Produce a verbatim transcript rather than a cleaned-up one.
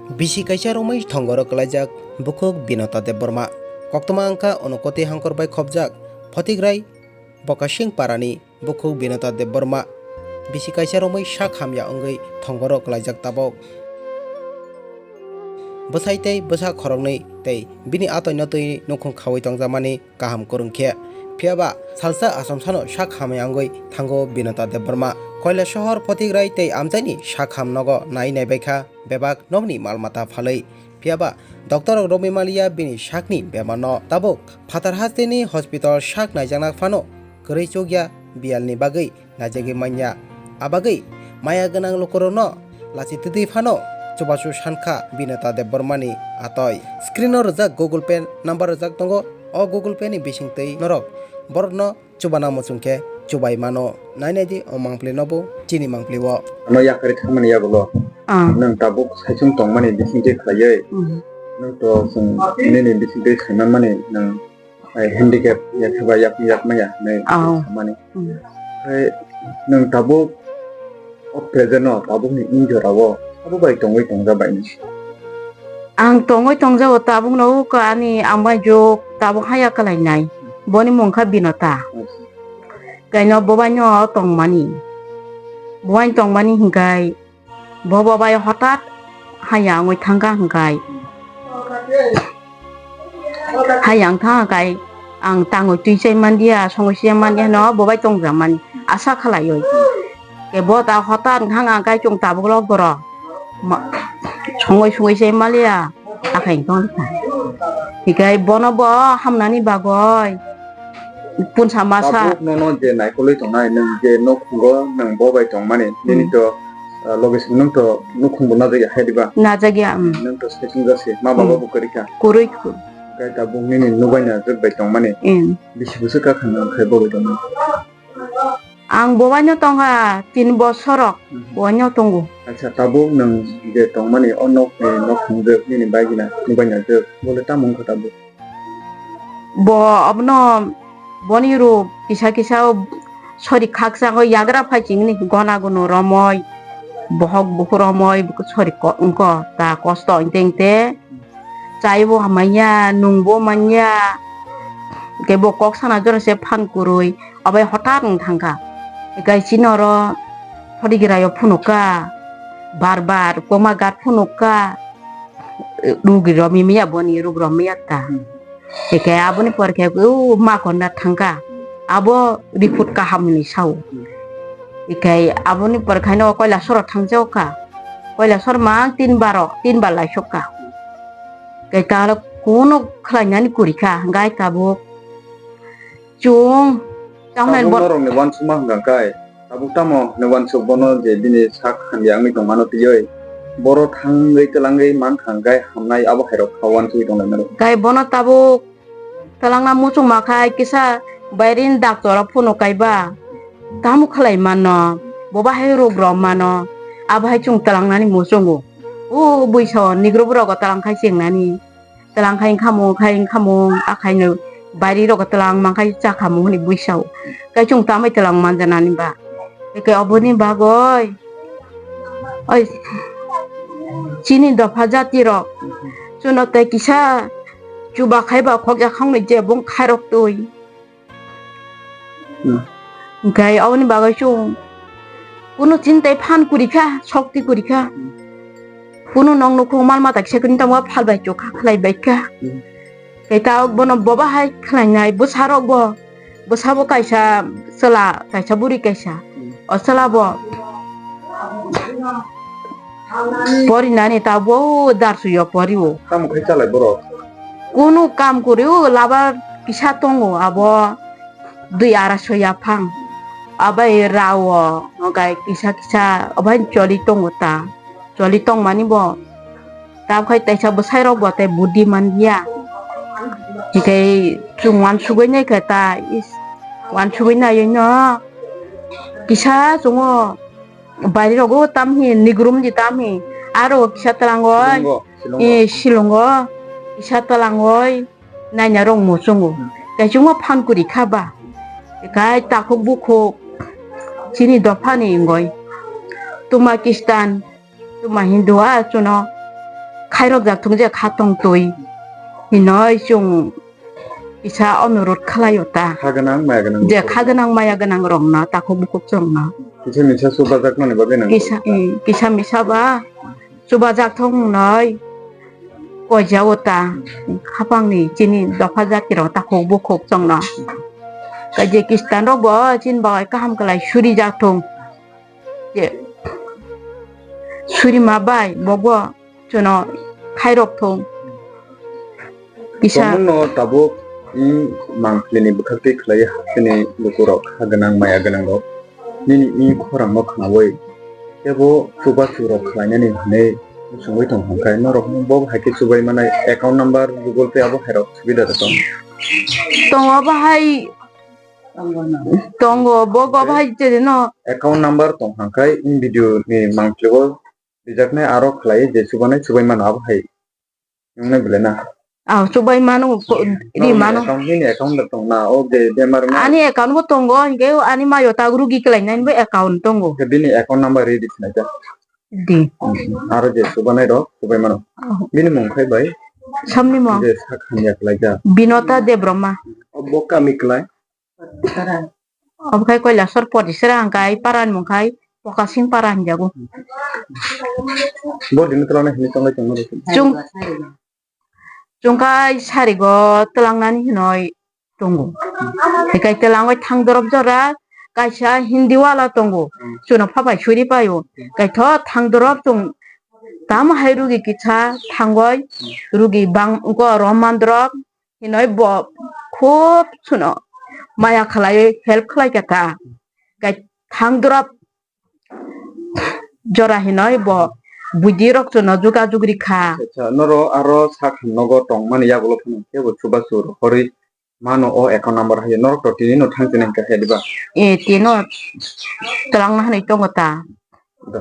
Bisi kaisa romwi thongoro kwlaijak bukhuk Binota Debbarma. Koktwma wngkha Unokoti hangkor bai khopjak Photikrai Bokasing parani bukhuk Binota Debbarma. Bisi kaisa romwi sak hamya wngwi thongoro kwlaijak tabuk. Bwsai tei bwsa khoroknwi tei bini atoi no twi nukhung khaui tongjakmani kaham kwrwng khe. Phiya ba salsa achomsano sak hamya wngwi thango Binota Debbarma. Koilasohor Photikrai tei amchaini sak ham nogo nai naibaikha bebak nokni mal mata phalwi. Phiya ba doctor rok romwi maliya bini sakni bemarno. Tabuk phatar hasteni hospital sak naijakna phano kwrwi chukya biyalni bagwi naijagwi manya. Abagwi maya gwnang lukurokno lachi twtwi phano chubachu sankha Binota Debbarmani atoi. Screen-o rwjak Google Pay number rwjak tongo. O Google Pay ni bisingtwi norok borokno chubana muchung khe chubai mano. Nai nai di o mangpli no bo chini mangpli o. Ano yakarwi thangmani yagulo. Ah. Nwng tabuk saichung tongmani bisingtwi khlaiwi. Mhm. Nwng to chwng nini bisingtwi khaimani nwng Ai, handicap ya khe ba yak, yak maya hinwi Aw. Samani. Hmm. Hai, nwng tabuk o present o, tabuk ni injora o, abo bai tongwi tongja bai ni. Ang tongwi tongjago tabuk no, o ka ani amai jok tabuk haya kalai nai. Boni mung kha Binota. Acha. Kaino bobai no tongmani. Bobai tongmani hinkai Bo bo bai hotat haya wngwi thangkha hwnkhe, haya wng thangkha khe ang tangwi twi chai manliya, songwi chai manliya hwno bo bai tongjakmani asa khlaiwi. Khe bo ta hotat wng thangkha khe chwng tabuk rok borok ma-, songwi songwi chai manliya. Akhai tong kha. Hikai bono bo hamnani bagwi punsa masa. Tabuk nono je naikolwi tongnai, nwng je nokhungo nwng bo bai tongmani, nini Hmm. to, ah, loge song nwng to nokhung bo najagya hai diba? Najagya, hmm. Nwng to saichung jase, ma baba Hmm. bo kwrwi kha. Kwrwi kha. Hikai tabuk nini nubai na jwk bai tongmani. Hmm. Bisi bwswk kha khana khai bo bai tongmani. Ang bobaino tongkha tin bosorok, Mhm. Bobaino tongo. Acha, tabuk nwng je tongmani o nokni nokhungjwk nini bagina, nubaina jwk, bole tamo wngkha tabuk? Bo abono boni rw kisa kisa sori khakchangwi yagra phai chini gona gunu romoi, bohok buku romoi, sori ko-, wngko ta kosto wngte wngte. Chaibo hamya, nungbo manya. Kebo kok sana jora se phan kwrwi, abai hotat wng thangkha. Ekai chini oro Photigiraio phunukha, bar bar, koma gat phunukha. Rugi romwi maya boni, rug romwi maya ta. Ekai aboni por khe, u, ma konda thangkha. Abo report kaham hinwi sao. Ekai aboni por khaino Koilasoro thangjaokha. Koilasor mang tin bar o, tin bar laisokha. Khe ta aro kuno khlainani kwrwi kha, gai tabuk chwng tamo norokni uansukma hwnkha khe, tabuk tamo hinwi uansuk bono je bini sak hamya wngwi tongmano twiwi, boro thangwi twlangwi mankha hwnkhe hamnai abo hairok kha uansugwi tonglaimano. Khe bono tabuk twlangna muchungma khai kisa bairini doctor rok phunuk kaiba tamo khlai mano, bo bahai rug rok mano, abo hai chwng twlangnani muchungo. O buiso nigro borok twlang khai chengnani, twlang khai wngkhamung khai wngkhamung akhai no bairi rok twlang man khai chakhamung hwnwi buiso. Khe chwng tamai twlang manjanani ba? Eke oboni bagoi oi chini dopha jati rok chuno tei kisa chuba khai ba khok yakhang ni je bung khairok twi. Hmm. Hwnkhe aboni bagwi chwng kunu chintai phan kwrwi kha, sokti kwrwi kha. Hmm. Kunu nok nukhung mal mata kisa kwrwi tamo phalbai chukha khlai bai kha. Hmm. Tei ta bono boba hai khlainai bwsarok bo, bwsabo kaisa chwla, kaisa bwrwi kaisa. Hmm. O chwla bo porinani ta bo darsuyo porio. Tamo khai chalai borok? Kunu kam kwrwi o laba kisa tongo abo. Dui arasoi yaphang. Abai rao, ogai kisa kisa, obai choli tongo ta. Choli tongmani bo. Tabkhai taisa bwsai rok bo tei budi manliya. Hikai chwng uansugwi naikha ta, is, uansugwi naiwi no. Kisa chwngo, bairi rogo tamhi, nigrum di tamhi. Aro kisa twlangoi, Silongo, Silongo. Eh, Silongo, kisa twlangoi. Naina rok muchungo. Hmm. Kaisingma phan kwrwi kha ba. Kai takhuk bukhuk chini dophani wngoi. Tuma Kristan, tuma Hindu a chuno. khairok jak thung je kha tong twi hinoi chwng kisa onurot khlai o ta. Kha gwnang maya gwnang je rok kha gwnang maya gwnang rok no takhuk bukhuk chwng no. Kisa misa chuba jak mani bagwi nang kisa, eh, kisa misa ba chuba jak thung hinoi koi ja o ta. Khapang ni chini dopha jati rok takhuk bukhuk chwng no. Kai je Khristan rok bo chini bagwi kaham kwlai suri jak thung. Je suri ma bai bo bo chwngno khairok thung. Kisa tongmungno tabuk i mangpili ni bwkhak twi khlai hasteni lukurok kha gwnang maya gwnang rok nini i khorang no khnaui tebo chubachu rok khlainani hinwi muchungwi tong hwnkhai norok bo hai khe chubai manai account number Google Pay abo hai rok subida da tong? Tongo abo hai tongo bo go bai je no. Account number tong hwnkhai in video ni mangpili o rijaknai aro khlai je chubanai chubai mano abo hai. Nungnai belai na? Ah, chubai mano, ko-, ri mano. Account, nini account da tong na, o je bemar na. Ani account bo tongo, hinkhe ani mayo ta rugi kwlai nai bo account tongo. Khe bini account number ready khnai ja. Di. Aro je chubanai rok, chubai mano. Oh. Bini mung khai bai? Samni mung. Je sak hamya kwlai ja. Binota Debbarma. Obo kami kwlai? Obo khai Kailasor Porisra hwnkhai parani mung khai Pokasing para hinjago. Bo dino twlangna hinwi tonglai tongma rw. Chwng, chwng khai sarigo twlangnani hinwi tongo. Hikai twlangwi thang dorop jora kaisa Hindi wala tongo. Chwngno phapai suri paio. Kaitho thang dorop chwng tamo hai rugi kisa thangoi rugi bang go Roman dorop. Hinoi bo khub suno maya khlai help khlai kha ta. Kai thang dorop jora hinoi bo buidi rok chuno juga jugri kha. Acha, noro aro sak nogo tongmani yagulo phano kebo chubachu rohorwi mano o account number hai norok to tini no thang tini kha diba? E tino twlangna hinoi tongo ta. Da.